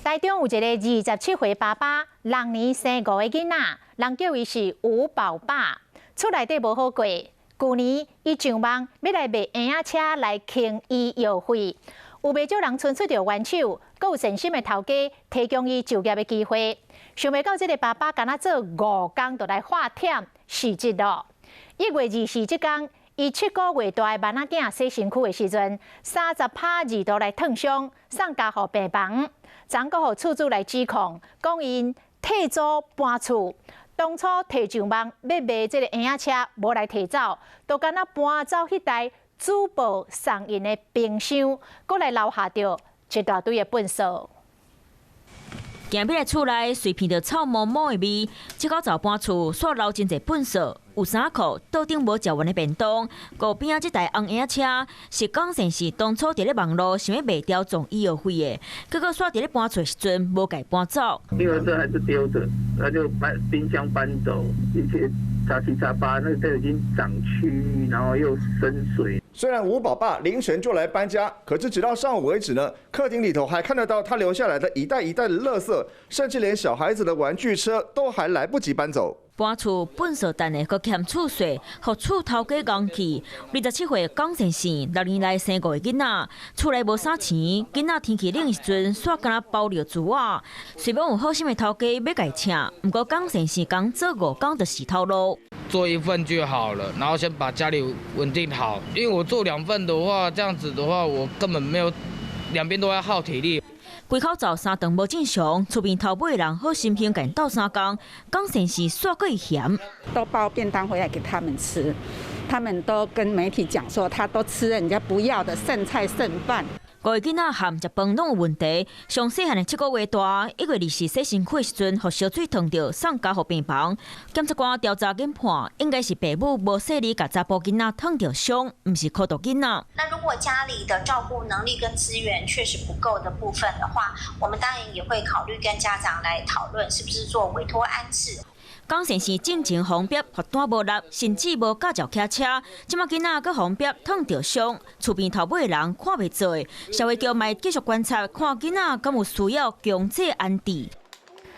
台中有一个27歲爸爸，六年生五个囡仔，人叫伊是吳寶爸，厝內底無好過。舊年伊上網欲來賣嬰仔車來清醫藥費，有袂少人伸出著援手，閣有善心的頭家提供伊就業的機會。想袂到這个爸爸干焦做五工就來化忝辭職囉。1月24這工，伊7個月大的囡仔囝洗身軀的時陣，30趴二度來燙傷，送加護病房。昨閣予厝主來指控，講𪜶退租搬厝，當初提上網欲賣這个嬰仔車，無來提走，都干焦搬走彼台主報送𪜶的冰箱，閣來留下著一大堆的糞埽。行入來厝內，隨鼻著臭毛毛的味。這口灶搬厝，煞留真濟糞埽，有衫褲，桌頂無食完的便當。路邊仔這台紅嬰仔車是江先生當初佇咧網路想欲賣掉賺醫藥費的，結果煞佇咧搬厝時陣無共搬走。嬰兒車還是丟著，他就搬冰箱搬走，一些雜七雜八，那都已經長蛆，然後又生水。雖然吳寶爸凌晨就來搬家，可是直到上午為止呢，客廳裡頭還看得到他留下來的一袋一袋的垃圾，甚至連小孩子的玩具車都還來不及搬走。搬厝糞埽等下閣嫌厝細，予厝頭家講去。27歲江先生，6年來生五個囡仔，厝內無啥錢，囡仔天氣冷的時陣，煞干焦包尿苴仔。雖罔有好心的頭家欲共請，毋過江先生講做五工就死頭路。做一份就好了，然後先把家裡穩定好。因為我做兩份的話，這樣子的話，我根本沒有兩邊都要耗體力。規口灶三頓無正常，厝邊頭尾人好心興共鬥相共，江先生煞閣會嫌。都包便當回來給他們吃，他們都跟媒體講說，他都吃人家不要的剩菜剩飯。五個囡仔含食飯攏有問題，上細漢的7個月大，1月24洗身軀的時陣，予燒水燙著，送加護病房。檢察官調查研判，應該是爸母無細膩，共查埔囡仔燙著傷，毋是苦毒囡仔。那如果家裡的照顧能力跟資源確實不夠的部分的話，我們當然也會考慮跟家長來討論，是不是做委託安置。江先生進前予人逼罰單無納，甚至無駕照騎車，這擺囡仔閣予人逼燙著傷，厝邊頭尾的人看袂做，社會局嘛繼續觀察，看囡仔敢有需要強制安置。